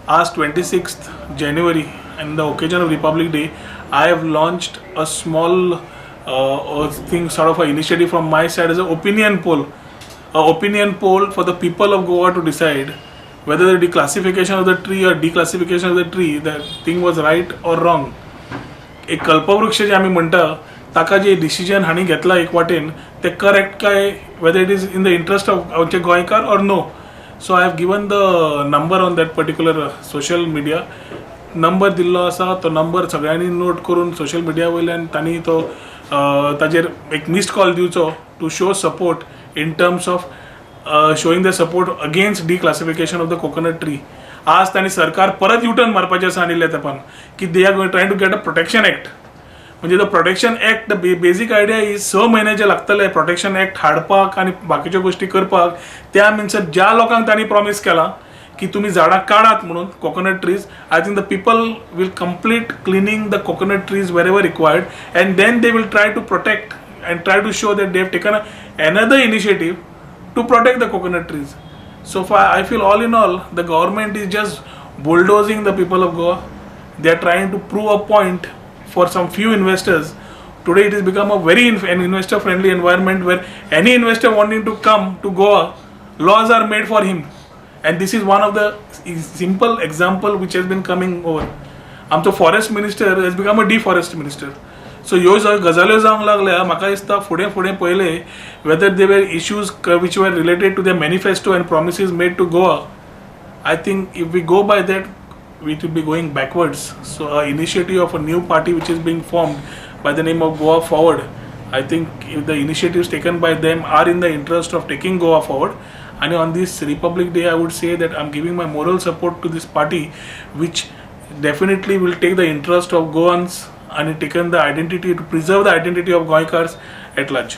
आज 26 January and the occasion of Republic Day, I have launched a small thing, sort of an initiative from my side as an opinion poll. A opinion poll for the people of Goa to decide whether the declassification of the tree or declassification of the tree, the thing was right or wrong. एक कल्पवृक्ष जे आमी म्हणटा ताका जे decision हांणी घेतला एक वाटेन ते correct काय, whether it is in the interest of आमचे गोंयकार or no. So I have given the number on that particular social media. Number दिल्लो आसा, तो नंबर सगळ्यांनी नोट करून सोशल मिडिया वयल्यान तांणी तो ताजेर एक मिस्ड कॉल दिवचो to show support in terms of showing the support against declassification of the coconut tree. आज तांणी सरकार परत युटर्न मारपाचें आसा आनिल्ल्या तेंपान की they are trying to get a protection act. म्हणजे the protection act, the basic idea is 6 म्हयने जे लागतले प्रोटेक्शन एक्ट हाडपाक आनी बाकीच्यो गोश्टी करपाक, त्या मिन्स ज्या लोकांक तांणी प्रॉमीस केलां की तुमी झाडां काडात म्हणून coconut trees, I think the people will complete cleaning the coconut trees wherever required and then they will try to protect and try to show that they have taken another initiative to protect the coconut trees. So far, I feel all in all, the government is just bulldozing the people of Goa. They are trying to prove a point for some few investors. Today, it has become a very an investor friendly environment where any investor wanting to come to Goa, laws are made for him. And this is one of the simple example which has been coming over. आमचो forest minister has become a deforest minister. So ह्यो ज्यो गजाल्यो जावंक लागल्या, म्हाका दिसता फुडें फुडें पयले whether there were issues which were related to the manifesto and promises made to Goa, I think if we go by that, we will be going backwards. So, a initiative of a new party which is being formed by the name of Goa Forward, I think if the initiatives taken by them are in the interest of taking Goa forward, and on this Republic Day, I would say that I'm giving my moral support to this party, which definitely will take the interest of Goans and taken the identity to preserve the identity of Goikars at large.